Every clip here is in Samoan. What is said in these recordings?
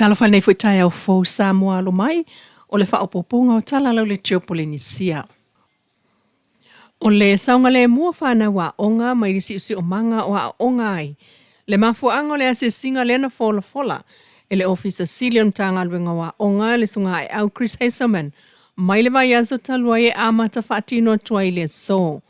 Talofa i lenei foi taeao fou Samoa alo mai, o le faaopoopoga o tala lau leitio Polenisia. O le saogalemu o fanau aoga mai le siosiomaga o aooga ai le mafuaaga o le asiasiga lea na folafola e le Ofisa Sili o le Matagaluega o Aoga le Susuga Aeau Chris Hazelman mai le vaiaso talu ai e amata faatino atu ai i le aso.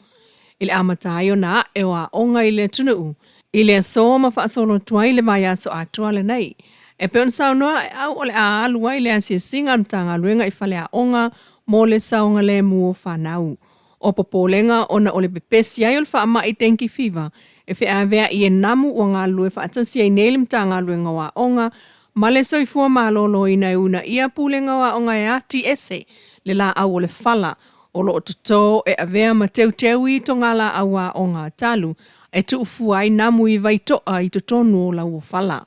I le amata ai ona ae o aoga i le atunuu i le aso ma faasolo atu ai le vaiaso atoa lenei. E pei ona saunoa Aeau o le a alu ai le asiasiga a le Matagaluega i faleaoga mo le saogalemu o fanau. O popolega ona o le pepesi ai o le faamai dengue fever e feaveai e namu ua galulue faatasi ai nei le Matagaluega o Aoga ma le Soifua Maloloina e uunaia Pulega o Aoga e ati ese le laau o le fala o lo o toto e avea ma teuteu i togalaau aoga talu e tuufua ai namu i vaitoa i totonu o lauofala.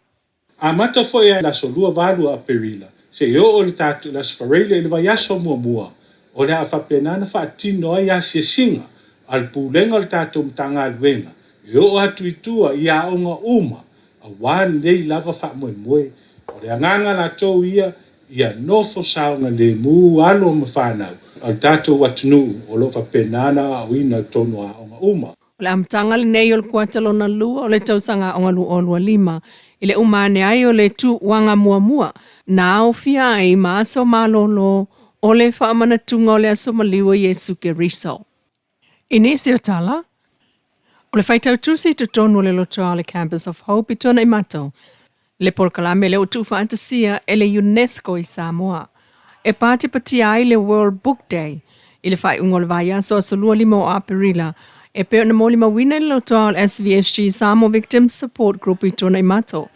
Amata foi i le aso 28 o Aperila seia oo i le tatou le Aso Faraile i le vaiaso muamua, o le a faapena ona faatino ai asiasiga a le Pulega o le tatou Matagaluega e oo atu i tua i aoga uma aua lenei lava faamoemoe. O le agaga latou ia, ia nofo saogalemu alo ma fanau a le tatou atunuu o lo o faapena ona aoaoina i totonu o aoga uma. O le amataga lenei o le kuata lona lua o le tausaga aoga 2025 i le uma ane ai o le tuuaga muamua na aofia ai ma aso malolo o le faamanatuga o le Aso Maliu o Iesu Keriso. I nisi o tala, o le faitau tusi i totonu o le lotoa o le Campus of Hope i Tuanaimato, le polokalame lea ua tuufaatasia e le UNESCO i Samoa, e patipatia ai le World Book Day i le faaiuga o le vaiaso aso 25 o Aperila, e pei ona molimauina i le lotoa o le SVSG Samoa Victims Support Group i Tuanaimato.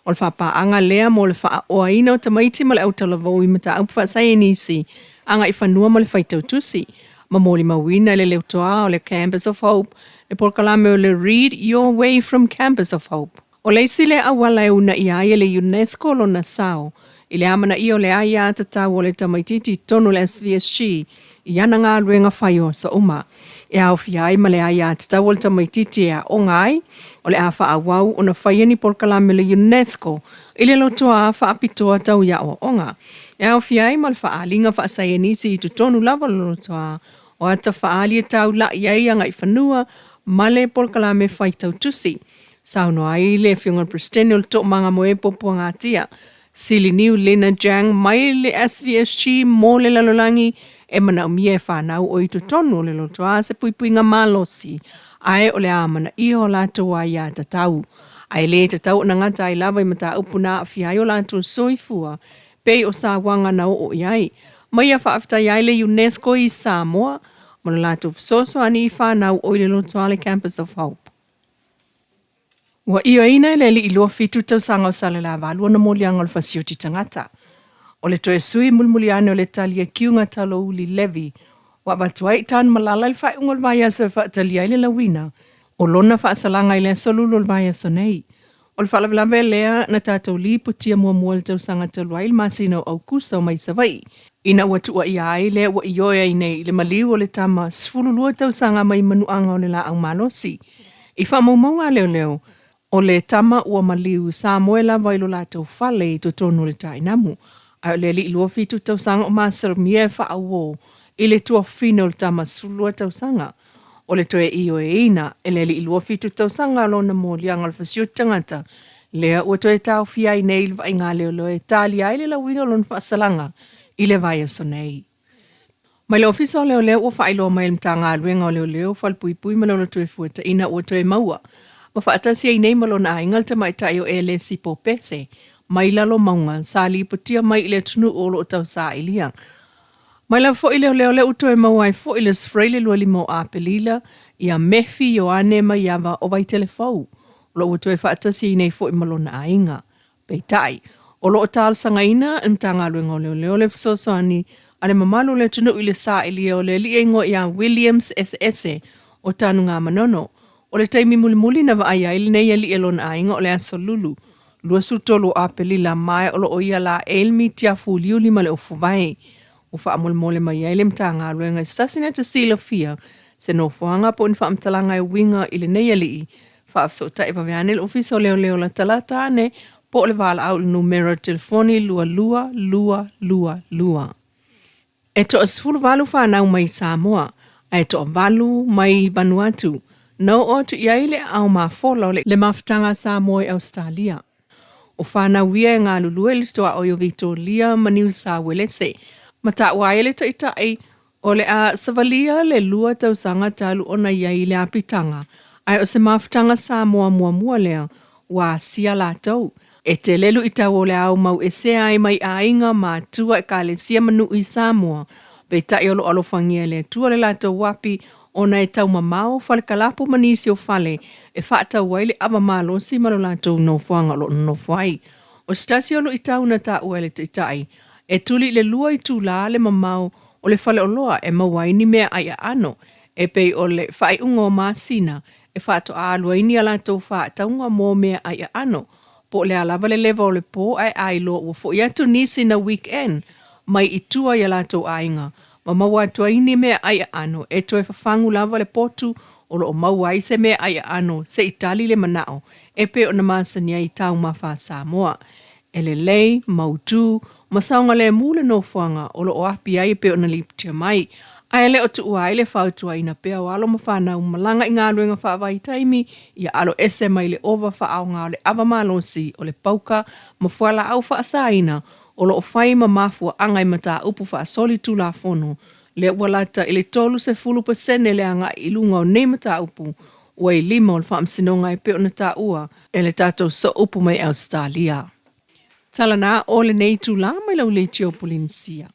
O le faapaaga lea mo le faaoaina o tamaiti ma le autalavou i mataupu faasaienisi, agaifanua ma le faitau tusi, ma molimauina i le lotoa o le Campus of Hope le polokalame o le Read Your Way from Campus of Hope. O le isi lea auala e uunaia ai e le UNESCO lona sao i le amanaia o le aiatatau o le tamaitiiti i totonu o le SVSG i ana galuega fai o aso uma, e aofia ai ma le aiatatau o le tamaitiiti e aoga ai. O le a faaauau ona faia ni polokalame a le UNESCO i le lotoa faapitoa tau i aoaoga, e aofia ai ma le faaaliga faasaienisi i totonu lava o le lotoa o ata faaali e taula'i ai agaifanua ma le polokalame faitau tusi. Saunoa ai le Afioga i le Peresetene o le Toomaga Moe Puapuagatia, Siliniu Lena Jang mai le SVSG mo le lalolagi e manaomia e fanau o i totonu o le lotoa se puipuiga malosi ae o le amanaia o latou aiatatau ae le tatau ona gata ai lava i mataupu na aafia ai o latou soifua pei o sauaga na oo i ai ma ia faafetai ai le UNESCO i Samoa ma lo latou fesoasoani i fanau o i le lotoa le Campus of Hope. Ua ioeina e le alii 27 tausaga o Salelavalu ona moliaga o le fasioti tagata. O le toe sui mulimuli ane o le tali a Kiuga Talouli Levy ua avatu ai i Tanumalala i le faaiuga o le vaiaso e faatalia ai le lauina o lona faasalaga i le aso Lulu o le vaiaso nei. O le faalavelave lea na tatou lipotia muamua i le tausaga talu ai i le masina o Aukuso mai Savaii, ina ua tuuaia ai lea ua ioe ai nei i le maliu o le tama 12 tausaga mai manuaga o le laau malosi. I faamaumauga a leoleo, o le tama ua maliu sa moe lava i lo latou fale i totonu o le tainamu, ae o le alii 27 tausaga o masalomia e faauo i le tuafafine o le tama 12 tausaga. O le toe ioeina e le alii 27 tausaga o lona moliaga o le fasioti tagata, lea ua toe taofia ai nei i le vaaiga a leoleo e talia ai le lauina o lona faasalaga i le vaiaso nei. Mai le Ofisa o Leoleo ua faailoa mai e le Matagaluega o Leoleo, Falepuipui ma le Ola Toefuataina ua toe maua ma faatasi ai nei ma lona aiga le tamaitai o Elesi Popese mai Lalomauga sa lipotia mai i le atunuu o lo o tausailia. Mai lava foi leoleo lea ua toe maua ai foi le Sfraile 25 o Apelila ia Mefi Ioane Maiava o Vaitele Fou, o lo o ua toe faatasi ai nei foi ma lona aiga. Peitai, o lo o talosagaina e le Matagaluega o Leoleo le fesoasoani a le mamalu o le atunuu i le sailia o le alii e igoa ia Williams Eseese o Tanugamanono. O le taimi mulimuli na vaai ai lenei alii e lona aiga o le aso Lulu 23 o Apelila ma o lo o ia laei le mitiafu uliuli ma le ofuvae. Ua faamolemole mai ai le Matagaluega i se tasi na te silafia se nofoaga po o ni faamatalaga e uiga i lenei alii. Faafesootai vave ane le Ofisa o Leoleo latalata ane po o le valaau i le numera telefoni 2222. E toa-18 fanau mai Samoa, ae toavalu mai Vanuatu na oo atu i ai le aao mafola o le Mafutaga a Samoa i Ausetalia. O fanau ia e galulue i le Tuaoi o Vitolia ma Niu Sauelese, ma taua ai e le Taitai o le a savalia le lua tausaga talu ona i ai i le apitaga, ae o se mafutaga Samoa muamua lea ua asia latou. E tele luitau o le a aumau esea ai mai aiga, matua, ekalesia ma nuu i Samoa, peitai o lo o alofagia e le Atua le latou api ona e taumamao fale kalapu ma nisi o fale e faatau ai le ava malosi ma lo latou nofoaga o lo o nonofo ai. O se tasi o luitau na taua e le Taitai, e tuli i le lua itula le mamao o le faleoloa e maua ai ni meaai aano, e pei o le faaiuga o masina e faatoa alu ai ni a latou faatauga mo meaai aano, po o le a lava le leva o le po ae a iloa ua foi atu nisi na weekend mai i tua i a latou aiga ma maua atu ai ni meaai aano e toe fafagu lava le potu o lo o maua ai se meaai aano se i tali le manao e pei ona masani ai i taumafa a Samoa. E lelei, mautu, ma saogalemu le nofoaga o lo o api ai e pei ona lipotia mai, ae le o tuua ai le fautuaina pea o alo ma fanau malaga i galuega faavaitaimi ia alo ese mai le ova faaaoga o le ava malosi o le pauka ma fualaau faasaina o lo o fai ma mafuaaga i mataupu faasolitulafono lea ua lata i le 30% le agai i luga o nei mataupu ua i lima o le Faamasinoga e pei ona taua e le tatou sooupu mai Ausetalia. Tala na o lenei itula mai lau leitio Polenisia.